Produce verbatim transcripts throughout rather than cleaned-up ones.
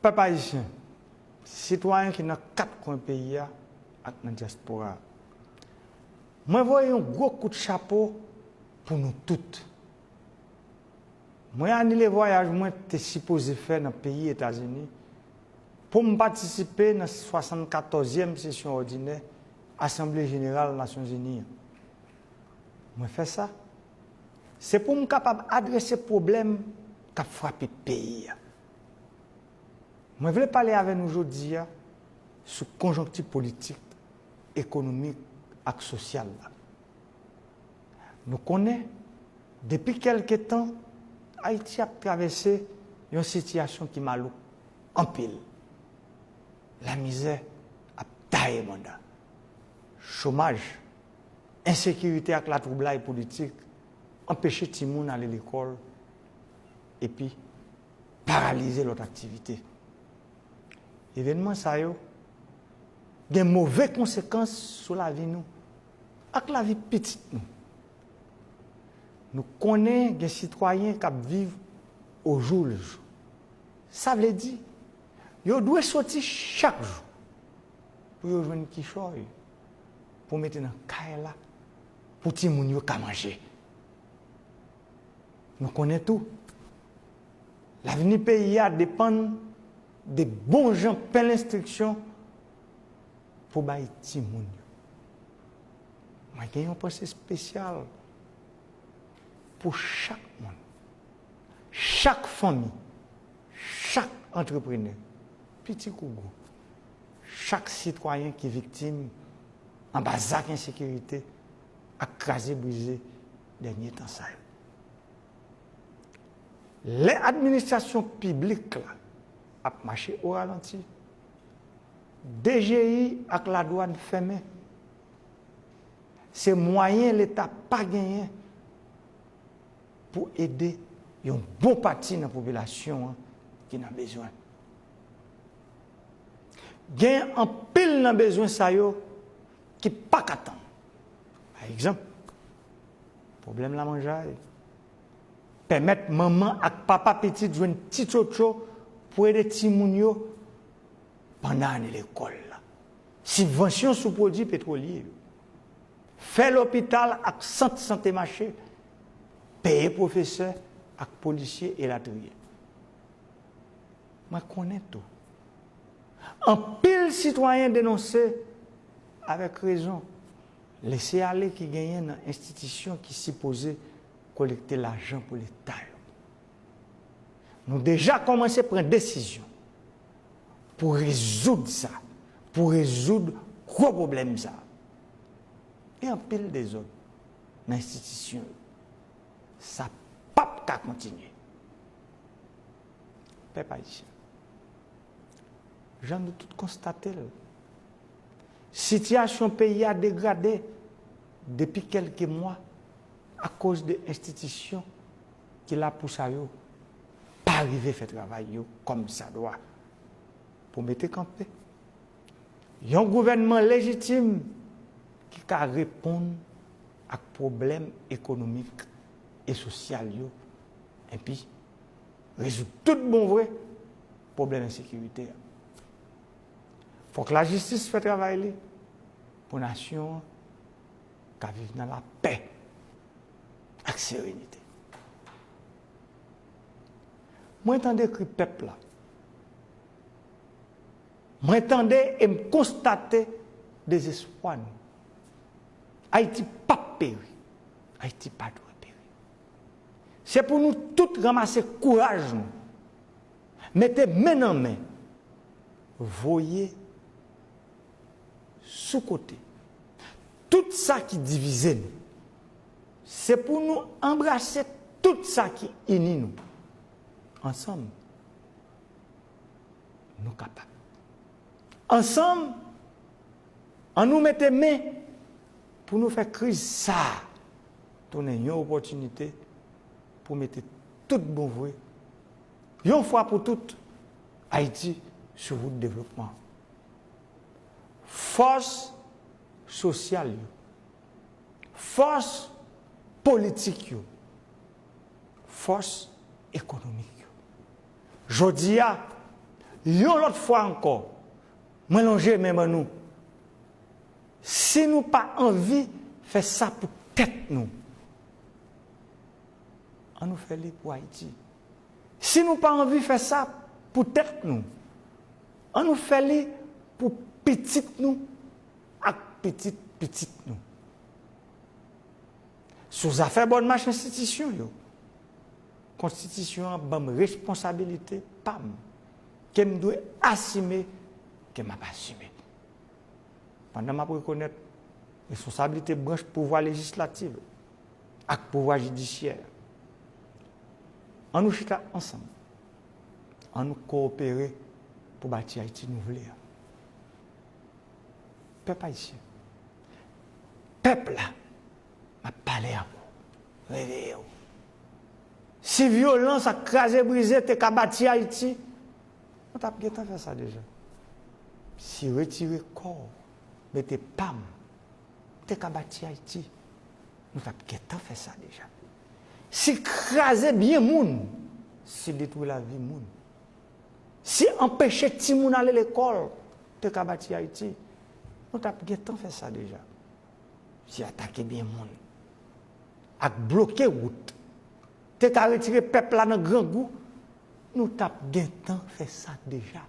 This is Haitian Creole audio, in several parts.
Pèp ayisyen, sitwayen ki nan kat kwen peyi a ak nan dyaspora a, mwen voye yon gwo kout chapo pou nou tout. Mwen anile vwayaj mwen te sipoze fè nan peyi Etazini pou m patisipe nan swasannkatòzyèm sesyon òdinè Asanble Jeneral Nasyonzini an. Mwen fè sa, se pou m kapab adrese pwoblèm k ap frape peyi a. Mwen vle pale avè nou jodi a sou konjonkti politik, ekonomik ak sosyal la. Nou konnen, depi kèlke tan, Ayiti ap travèse yon sitiyasyon ki malouk anpil. Lamizè ap taye banda. Chomaj, ensekirite ak latwoublay politik anpeche timoun ale lekòl epi paralize lòt aktivite. Evènman sa yo gen move konsekans sou lavi nou ak lavi pitit nou. Nou konnen gen sitwayen k ap viv au jour le jour. Sa vle di, yo dwe soti chak jou pou yo jwenn kichòy pou mete nan kay la pou timoun yo ka manje. Nou konnen tou, lavni peyi a depann de bon jan pen lenstriksyon pou bay timoun yo. Mwen gen yon panse espesyal pou chak moun, chak fanmi, chak antreprenè, piti kou gwo, chak sitwayen ki viktim anba zak ensekirite ak kraze brize dènye tan sa yo. Lè administrasyon piblik la ap mache o ralanti, D G I ak ladwàn fèmen, se mwayen Leta pa genyen pou ede yon bon pati nan popilasyon an ki nan bezwen. Gen anpil nan bezwen sa yo ki pa ka tann. Pa egzanp, pwoblèm lamanjay, pèmèt manman ak papa pitit jwenn ti tchotcho pou ede timoun yo pandan ane lekòl la, sibvansyon sou pwodui petwolye yo, fè lopital ak sant sante mache, peye pwofesè ak polisye, elatriye. Mwen konnen tou, anpil sitwayen denonse avèk rezon lese ale ki genyen nan enstitisyon ki sipoze kolekte lajan pou Leta yo. Nou deja kòmanse pran desizyon pou rezoud sa, pou rezoud gwo pwoblèm sa. Gen anpil dezòd nan enstitisyon yo. Sa p ap ka kontinye. Pèp ayisyen, jan nou tout konstate l, sitiyasyon peyi a degrade depi kèlke mwa akoz de enstitisyon ki la pou sa yo pa rive fè travay yo kòmsadwa pou mete kanpe yon gouvènman lejitim ki ka reponn ak pwoblèm ekonomik e sosyal yo, enpi rezoud tout bon vre pwoblèm ensekirite a. Fòk lajistis fè travay li pou nasyon an ka viv nan lapè ak serenite. Mwen tande kri pèp la. Mwen tande e m konstate dezespwa nou. Ayiti p ap peri. Ayiti pa dwe peri. Se pou nou tout ranmase kouraj nou, mete men nan men, voye sou kote tout sa ki divize nou. Se pou nou anbrase tout sa ki ini nou. Ansanm, nou kapab. Ansanm, annou mete men pou nou fè kriz sa a tounen yon opòtinite pou mete tout bon vre, yon fwa pou tout, Ayiti sou wout devlopman. Fòs sosyal yo, fòs politik yo, fòs ekonomik yo. Jodi a, Yon lòt fwa ankò, mwen lonje men ban nou. Si nou pa anvi fè sa pou tèt nou, ann nou fè li pou Ayiti. Si nou pa anvi fè sa pou tèt nou, ann nou fè li pou pitit nou ak pitit pitit nou. Sou zafè bòn mach enstitisyon yo, Konstitisyon an ban m responsabilite pa m ke m dwe asime, ke m ap asime. Pandan m ap rekonèt responsablite branch pouvwa lejislatif ak pouvwa jidisyè, ann nou chita ansanm, ann nou kowopere pou bati Ayiti nou vle a. Pèp ayisyen, pèp la, m ap pale ak ou. Reveye w. Si vyolans ak kraze brize te ka bati Ayiti, nou t ap gentan fè sa deja. Si retire kò w, mete pa m, te ka bati Ayiti, nou t ap gentan fè sa deja. Si kraze byen moun, si detwi lavi moun, si anpeche timoun ale lekòl te ka bati Ayiti, nou t ap gentan fè sa deja. Si atake byen moun ak bloke wout te ka retire pèp la nan grangou, nou t ap gentan fè sa deja.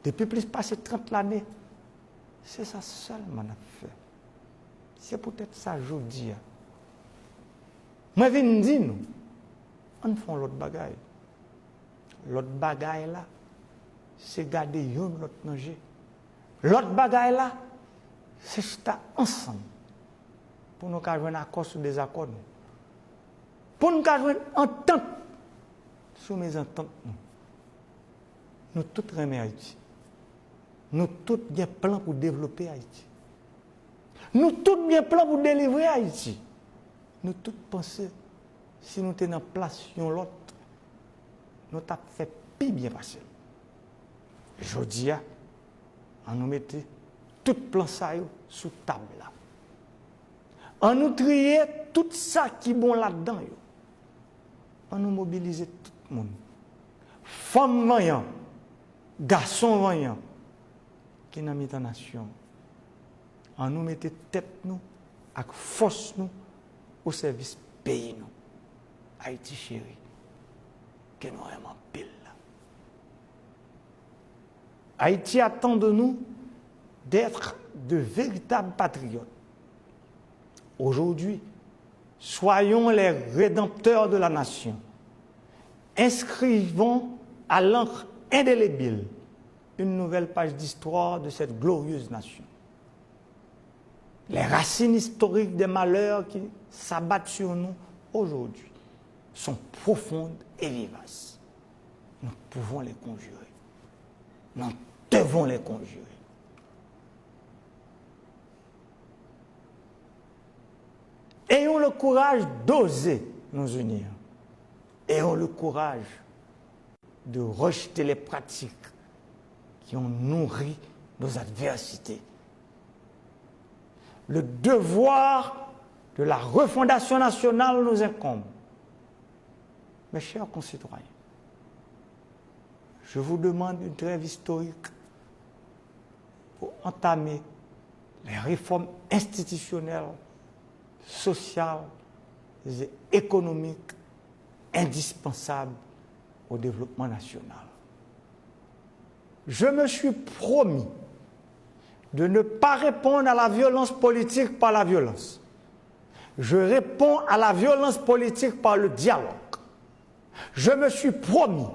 Depi plis pase trant lane, se sa sèlman n ap fè. Se poutèt sa jodi a, mwen vin di nou, ann fè yon lòt bagay. Lòt bagay la, se gade youn lòt nan je. Lòt bagay la, se chita ansanm pou nou ka jwenn akò sou dezakò nou. Pou nou ka jwenn antant sou mezantant nou. Nou tout renmen Ayiti. Nou tout gen plan pou devlope Ayiti. Nou tout gen plan pou delivre Ayiti. Nou tout panse si nou te nan plas yon lòt, nou t ap fè pi byen pase l. Jodi a, ann nou mete tout plan sa yo sou tab la. Ann nou triye tout sa ki bon ladan yo. Ann nou mobilize tout moun. Fanm vanyan, gason vanyan ki nan mitan nasyon an. Ann nou mete tèt nou ak fòs nou o sèvis peyi nou. Ayiti cheri, ke nou renmen anpil la. Haïti attend de nous d'être de véritables patriotes. Aujourd'hui, soyons les rédempteurs de la nation. Inscrivons à l'encre indélébile une nouvelle page d'histoire de cette glorieuse nation. Les racines historiques des malheurs qui s'abattent sur nous aujourd'hui sont profondes et vivaces. Nous pouvons les conjurer. Nous devons les conjurer. Ayons le courage d'oser nous unir. Ayons le courage de rejeter les pratiques qui ont nourri nos adversités. Le devoir de la refondation nationale nous incombe. Mes chers concitoyens, je vous demande une trêve historique pour entamer les réformes institutionnelles, sociales et économiques indispensables au développement national. Je me suis promis de ne pas répondre à la violence politique par la violence. Je réponds à la violence politique par le dialogue. Je me suis promis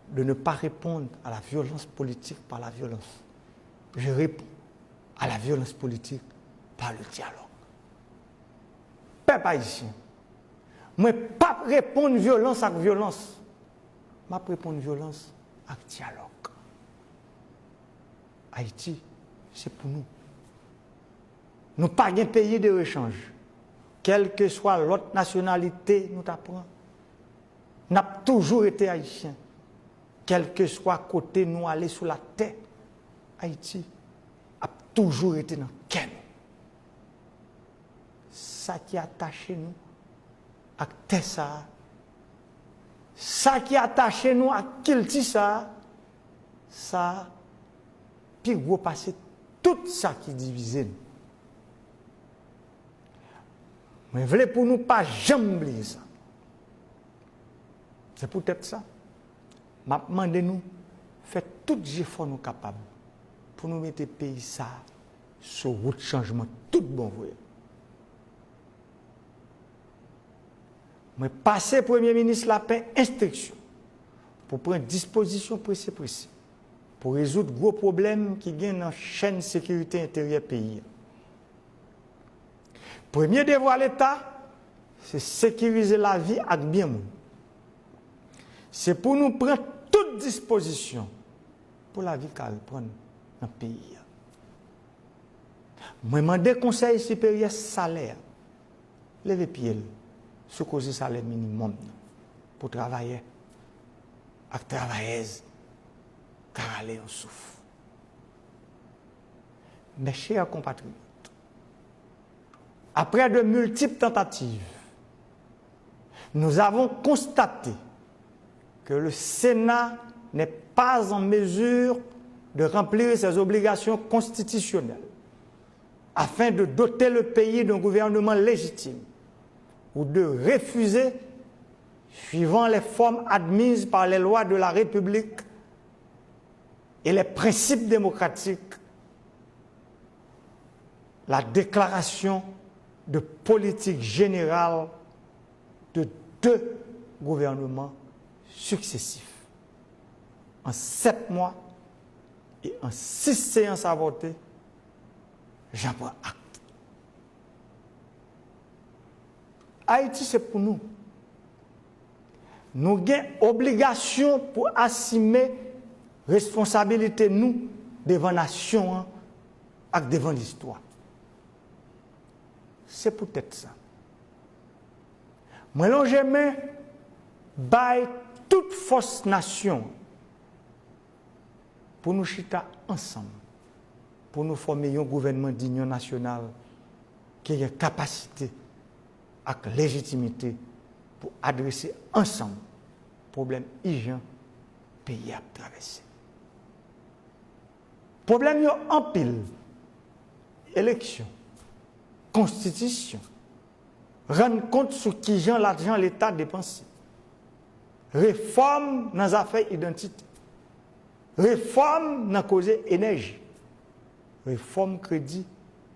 de ne pas répondre à la violence politique par la violence. Je réponds à la violence politique par le dialogue. Pèp ayisyen, mwen p ap reponn vyolans ak vyolans. M ap reponn vyolans ak dyalòg. Ayiti, se pou nou. Nou pa gen peyi de rechanj. Kèlkeswa lòt nasyonalite nou ta pran, n ap toujou rete ayisyen. Kèlkeswa kote nou ale sou latè, Ayiti ap toujou rete nan kè nou. Sa ki atache nou ak tè sa a, sa ki atache nou ak kilti sa a, Sa pi gwo pase tout sa ki divize nou. Mwen vle pou nou pa janm bliye sa. Se poutèt sa, m ap mande nou fè tout jefò nou kapab pou nou mete peyi sa a sou wout chanjman tout bon vre. Mwen pase Premye Minis Lapen enstriksyon pou pran dispozisyon prese prese pou rezoud gwo pwoblèm ki gen nan chèn sekirite enteryè peyi a. Premye devwa Leta, se sekirize lavi ak byen moun. Se pou nou pran tout dispozisyon pou lavi ka reprann nan peyi a. Mwen mande Konsèy Siperyè Salè a leve pye l sou koze salè minimòm nan pou travayè ak travayèz ka rale yon souf. Mes chers compatriotes, après de multiples tentatives, nous avons constaté que le Sénat n'est pas en mesure de remplir ses obligations constitutionnelles afin de doter le pays d'un gouvernement légitime ou de refuser, suivant les formes admises par les lois de la République et les principes démocratiques, la déclaration de politique générale de deux gouvernements successifs. En sept mois et en six séances avortées, j'en prends acte. Ayiti se pou nou. Nou gen obligasyon pou asime responsabilite nou devan nasyon an ak devan listwa. Se poutèt sa, mwen lonje men bay tout fòs nasyon an pou nou chita ansanm, pou nou fòme yon gouvènman dinyon nasyonal ki gen kapasite ak lejitimite pou adrese ansanm pwoblèm ijan peyi a ap travèse. Pwoblèm yo anpil: eleksyon, konstitisyon, rann kont sou kijan lajan Leta depanse, refòm nan zafè idantite, refòm nan koze enèji, refòm kredi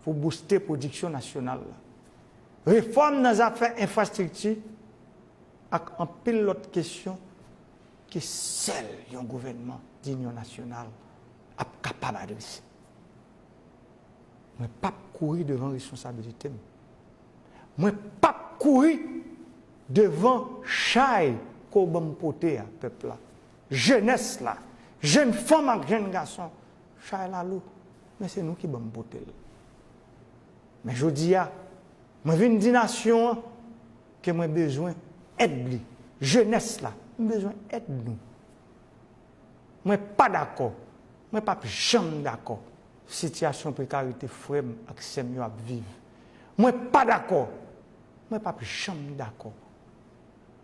pou bouste pwodiksyon nasyonal la, refòm nan zafè enfrastrikti ak anpil lòt kesyon ke sèl yon gouvènman dinyon nasyonal ap kapab adrese. Mwen p ap kouri devan responsabilite m. Mwen p ap kouri devan chay ke w ban m pote a, pèp la, jenès la, jenn fanm ak jenn gason. Chay la lou, men se nou ki ban m pote l. Men jodi a, mwen vin di nasyon an ke mwen bezwen èd li. Jenès la, m bezwen èd nou. Mwen pa dakò, mwen p ap janm dakò sitiyasyon prekarite frè m ak sè m yo ap viv. Mwen pa dakò, mwen p ap janm dakò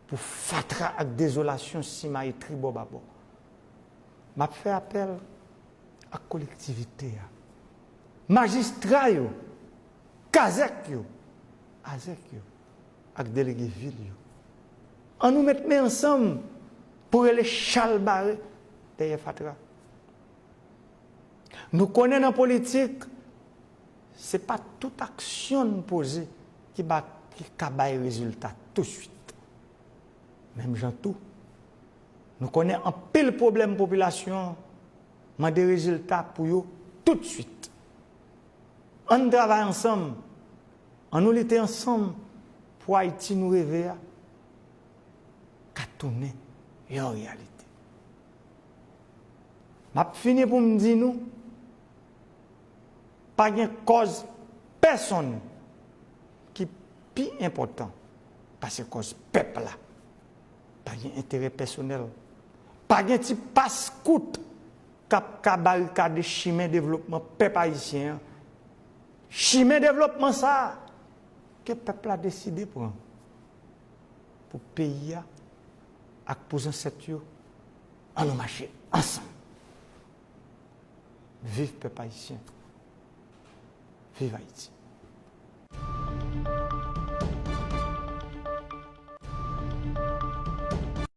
pou fatra ak dezolasyon simaye tribò babò. M ap fè apèl ak kolektivite a, majistra yo, kazèk yo, azèk yo, ak delege vil yo. Ann nou met men ansanm pou rele chalbare dèyè fatra. Nou konnen nan politik, se pa tout aksyon n poze ki ba, ki ka bay rezilta touswit. Menm jan tou, nou konnen anpil pwoblèm popilasyon an mande rezilta pou yo toutswit. Ann travay ansanm, ann nou lite ansanm pou Ayiti nou reve a ka tounen yon reyalite. M ap fini pou m di nou, pa gen kòz pèsonn ki pi enpòtan pase kòz pèp la. Pa gen enterè pèsonèl. Pa gen ti pas kout k ap ka barikade chimen devlopman pèp ayisyen an. Chimen devlopman sa a ke pèp la deside pran pou peyi a ak pou zansèt yo. Ann nou mache ansanm. Viv pèp ayisyen. Viv Ayiti.